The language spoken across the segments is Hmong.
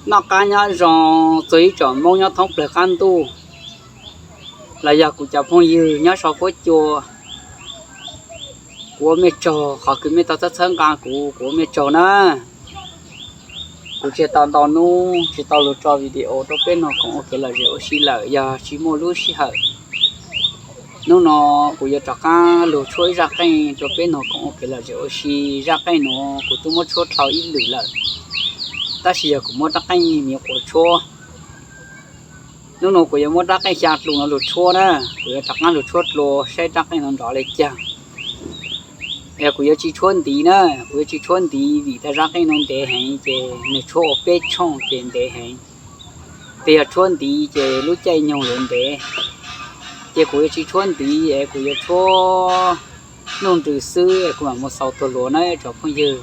Noj qab nyob zoo txog ib tsoom Hmoob nyob thoob plaws qab ntuj, los yog kuv cov phooj ywg nyob sau fuab cua, kuv ua mej tsaug qhov kws mej tau txhawb txhawb nqa kuv, kuv ua mej tsaug na. Kuv tsis tau ntau hnub tsis tau lug tso video rau peb noog koom ua kev lom zem ua si lawm yog tsis muaj lub sij hawm. Hnub no kuv yuav rov qab lug tshuab ib zaj qeej rau peb noog koom ua kev lom zem ua si. Zaj qeej nuav kuv twb muab tshuab dhau ib lwm lawm, tab sis yog kuv muab rab qeej miv quas tshuab. Hnub no kuv yuav muab rab qeej xya dlua no lug tshuab na, kuv yuav rov qab lug tshuab dlua saib rab qeej no nrov le caag. Es kuv yuav tsis tshuab ntiv na, kuv yuav tsis tshuab ntiv vim tas zaj qeej no ntev heev ces nwg tshuab ua peb tshooj ces ntev heev. Twb yog tshuab ntiv ces lub caij nyoog yuav ntev, ces kuv yuav tsis tshuab ntiv es kuv yuav tshuab nuj nrws xwb es kuv mam mus xaus tuag luas na tsoom phooj ywg.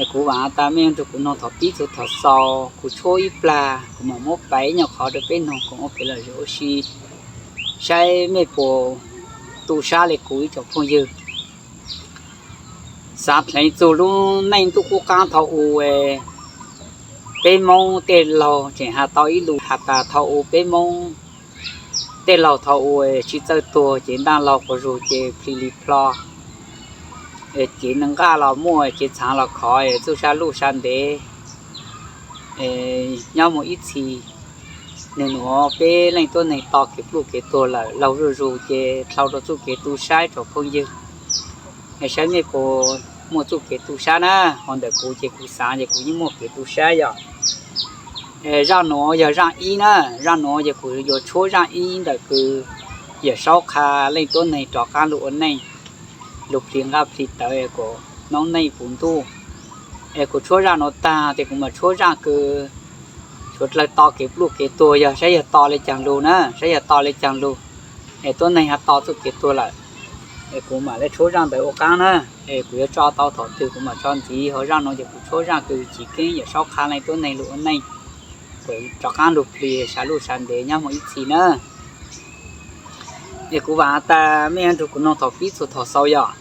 Es kuv vaam tas mej yuav nrug kuv noog thaum pib txug thaum xaus, kuv tshuab ib plag kuv mam muab pab ib nyuag qhov rau peb noog koom ua kev lom zem ua si, saib mej puas tu sab le kuv ib tsoom phooj ywg. Xaav dleev txug lub neej ntuj qub qaab thaum u, peb Moob tej laug tseem has tau ib lus has tas thaum u peb Moob tej laug thaum u tsis txawj tuag ces ntaaj laug quas zug ces plhis li plho, kev nqaj los muaj, kev txhaav los khov, txuj sa luj sa ntev, nyob mus ib txhis. Nwg nuav peb leej tuab neeg to kev pluj kev tuag lawm, laug zuj zug ces dlhau rau txuj kev tu sab tsoom phooj ywg. Es saib mej puas muaj txuj kev tu sab na, ho ntawm kuv ces kuv xaav ces kuv yeej muaj kev tu sab yom. Zaj nuav yog zaj ib na, zaj nuav yog kuv yuav tshuab zaj ib ntawm kws Yawm Saub qha leej tuab neeg rov qaab lug ua neej, lug plhis nqaj plhis tawv kuas noob neej puv ntuj. Es kuv tshuab zaj nuav tag ces kuv mam tshuab zaj kws suav dlawg to kev pluj kev tuag, yog saib yog to le caag lug na, saib yog to le caag lug, es tuab neeg ho to txuj kev tuag lawm, es kuv mam le tshuab zaj ntawd ua qaab na. Es kuv yuav tso tau thaum twg kuv mam tso ntxiv, ho zaj nuav ces kuv tshuab zaj kws Chiv Keeb Yawm Saub qha leej tuab neeg lug ua neej, kuas rov qaab lug plhis sa luj sa ntev nyob mus ib txhis na. Es kuv vaam has tas mej yuav nrug kuv noog thaum pib txug thaum xaus yom.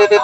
Ib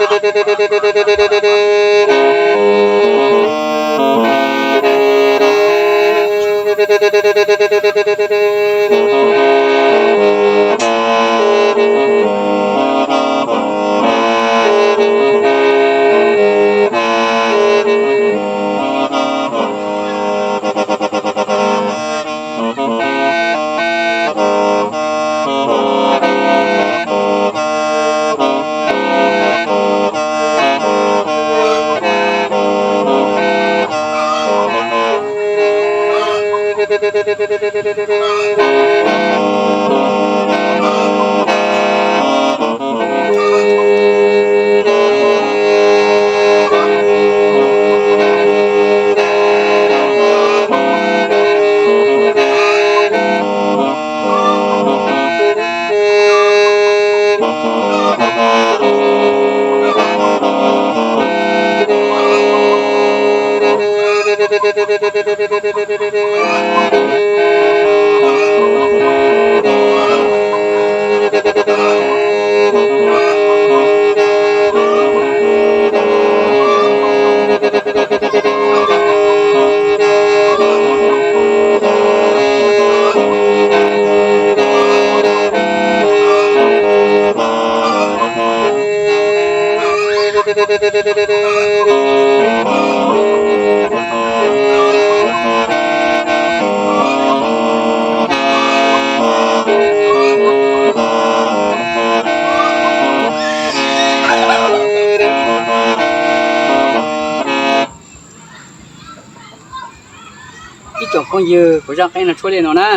tsoom phooj ywg, kuv zaj qeej no tshuab li no na,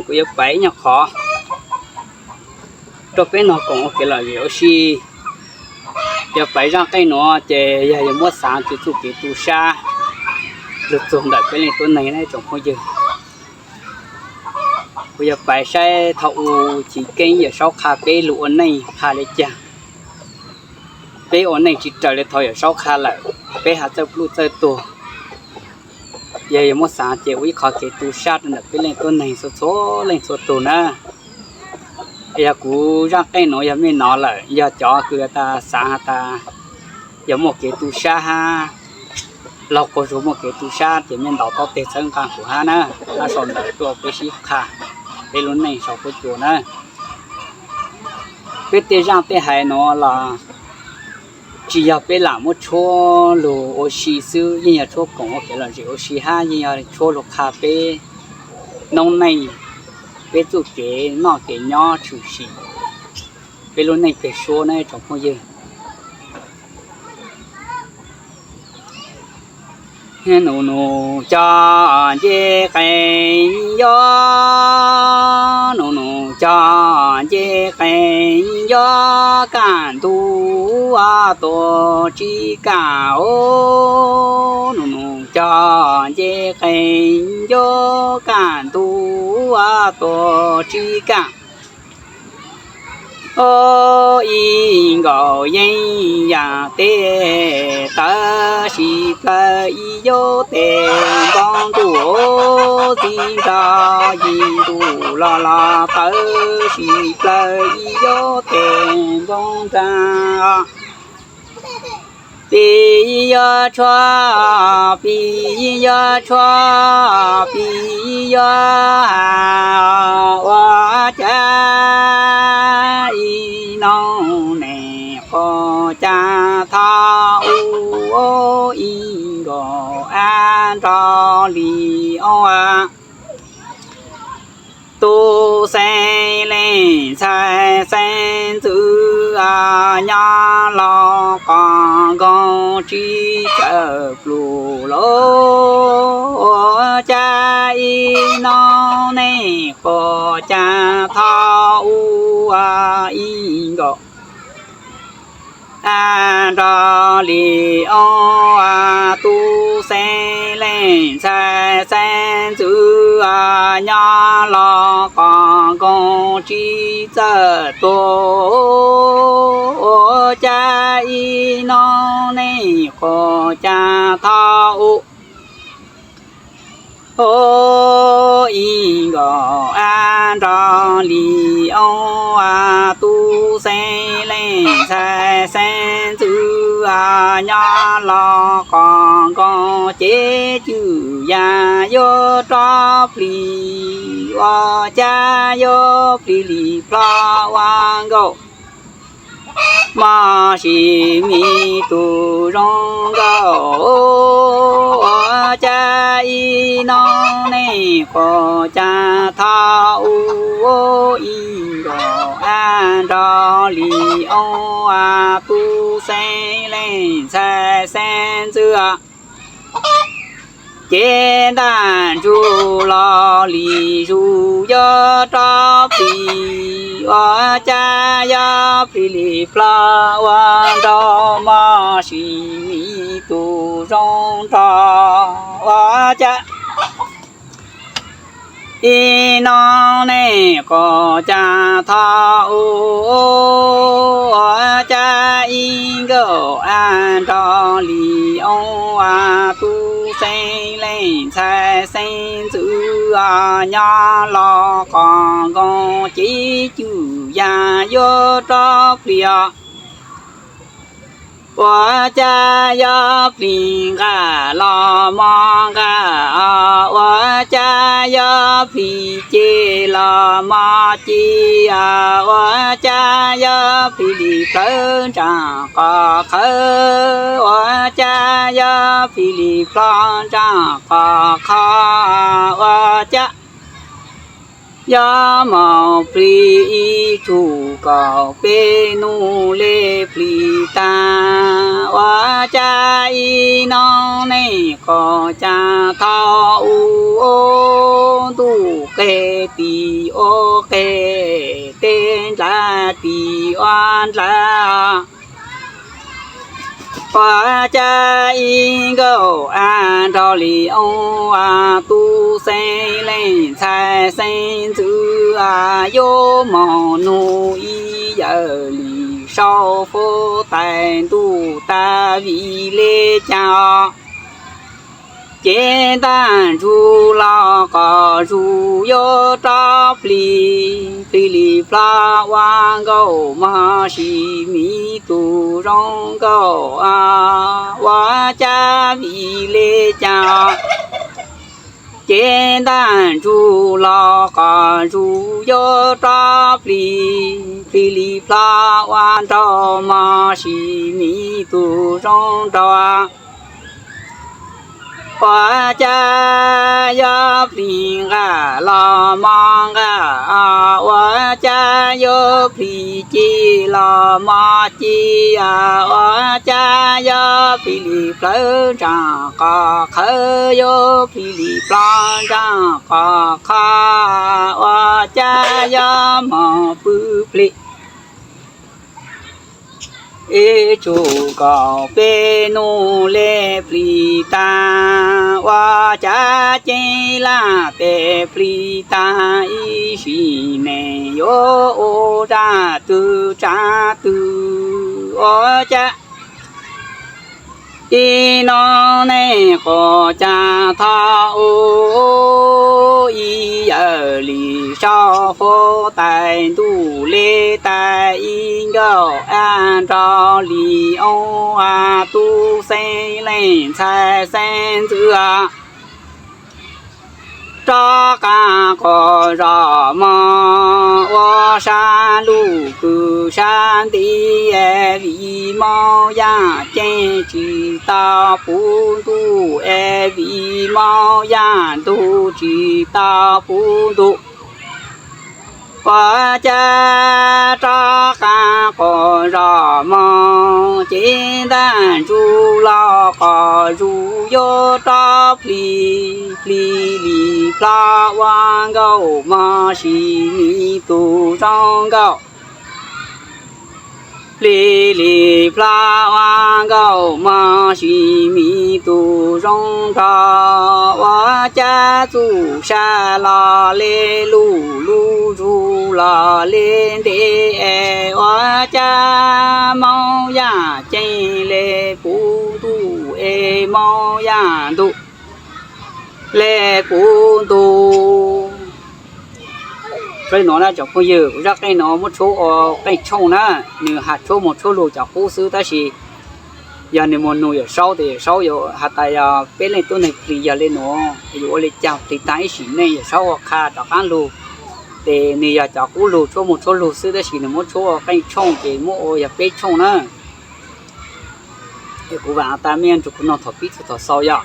kuv yuav pais ib nyuag qhov rau peb mloog koom ua kev lom zem ua si. Yog pais zaj qeej no ces yog yuav muab xaav txug txuj kev tu sab lug txug ntawm peb leej tuab neeg na tsoom phooj ywg. Kuv yuav pais saib thaum u Chiv Keeb Yawm Saub qha peb lug ua neej qha li caag. Peb ua neej tsi raws li thaum Yawm Saub qha lawm, peb has txawj pluj txawj tuag. Yog yuav muab xaav ces ua ib qhov kev tu sab rau ntawm peb leej tuab neeg txhua txhua leej txhua tug na. Yog kuv zaj qeej nuav yog mej nov lawm, yog cov kws has tas xaav has tas yog muaj kev tu sab hab laug quas zug muaj kev tu sab ces mej ntaus taub teg txhawb nqaa kuv hab na, hab sau ntawv tuaj peb sib qha peb lub neej sau huab cua na. Peb tej zaj tej hais nuav los tsi yog peb lam muab tshuab lug ua si xwb, yeej yog tshuab koom ua kev lom zem ua si hab yeej yog tshuab lug qha peb noob neej, peb txuj kev noj kev nyob tshwm sim peb lub neej peg suab na tsoom phooj ywg. Nus nus cog nce qees nco, nus nus cog nce qees nco, kaj ntug tuag tsi kaj os. Nus nus cog nce qees nco, kaj ntug tuag tsi kaj. Ib nkaus yeej yam teb tawv, sib plawg ib yav tes npoo ntuj, txij nrag yim ntuj los los tawv, sib plawg ib yav tes npoo nrag. Pis yuav tshuab, pis yuav tshuab, pis yuav ua cas ib noo nej quas cas thaum u ib nkaus a nrog li o. Tub xeeb leej ntxhais xeeb ntxwv nyob los qhov nkoos tsis txawj pluj los, cas ib noo nej quas cas thaum u ib nkaus a nrog li o. Tub xeeb leej ntxhais xeeb ntxwv nyob los qhov nkoos tsis txawj tuag, cas ib noo nej quas cas thaum u ib nkaus a nrog li o. Tub xeeb leej ntxhais xeeb nyob los qhov nkoos ces cwm yas yuav rov plig, ua cas yuav plig li plho ua nkauj mos sis mi tus zoo nkauj. Ua cas ib no nej quas cas tho u ib nkauj a nrog li oo a tub xeeb leej ntxhais xeeb ntxwv ces ntaj ntsug los li zus yuav rov plig, ua cas yuav plig li plho ua nraug mos sis mi tus zoo nraug. Ua cas ib no nej quas cas tho u, ua cas ib nkauj a nrog li oo a tub xeeb leej ntxhais xeeb ntxwv a nyob los qhov nkoos ces cwm yas yuav rov plig os. Ua cas yuav plig nqaj los mos nqaj, ua cas yuav plig ce los mos ce, ua cas yuav plig li plawv ntsaam qhov qhawv, ua cas yuav plig li plho ntsaam qhov qhov, ua cas yuav mus plig ib tsug kaum peb nub li plig tag. Ua cas ib no nej quas cas tho u, ntuj qe tim ua qe, teb ndlav tim ua ndlav. Ua cas ib nkauj a nrog li oo a tub xeeb leej ntxhais xeeb ntxwv a yuav moog nug ib yawm li sau fuv tais ntuj tas vim le caag os. Ces ntaj ntsug los qhov zug yuav rov plig, plig li plho ua nkauj mos sis mi tus zoo nkauj, ua cas vim le caag. Ces ntaj ntsug los qhov zug yuav rov plig, plig li plho ua nraug mos sis mi tus zoo nraug. Ua cas yuav plig nqaj los mos nqaj, ua cas yuav plig ci los mos ci, ua cas yuav plig li plawv ntsaam qhov qhawv, yuav plig li plho ntsaam qhov qhov, ua cas yuav moog pw plig ib tsug kaum peb nub le plig tag. Ua cas ceeb laj tes plig tag ib sim neej yuav ua zaj twg tsav twg. Ua cas ib no nej quas cas tho u, ib yawm li sau fuv tais ntuj le tas ib nkauj a nrog li oo a tub xeeb leej ntxhais xeeb ntxwv a rov qab quas zos mog ua sab luj kws sab nti, vim mob yaj ceeb tsis tau puv ntuj, vim mob yaj ntug tsis tau puv ntuj. Ua cas rov qab quas zos mog ces ntaj ntsug los qhov zug yuav rov plig, plig li plho ua nkauj mos sis mi tus zoo nkauj. Plig li plho ua nkauj mos sis mi tus zoo nraug. Ua cas txuj sa los le luj, luj zug los le ntev, ua cas mob yaj ceeb le puv ntuj, mob yaj ntug le puv ntuj. Zoo li no na cov phooj ywg, kuv zaj qeej no muab tshuab ua qeej tshooj na, nws has tshuab moog tshuab lug cov qub xwb tab sis Yog nws mus nug Yawm Saub ces Yawm Saub yuav has tas yog peb leej tub neeg plis yog le nuav, yus ua le caag plis taag ib sim neej. Yawm Saub ua qha rov qaab lug, ces nws yog cov qub lug tshuab moog tshuab lug xwb, tab sis nws muab tshuab ua qeej tshooj ces muab ua yog peb tshooj na. Es kuv vaam tas mej nrug kuv noog thaum pib txug thaum xaus yog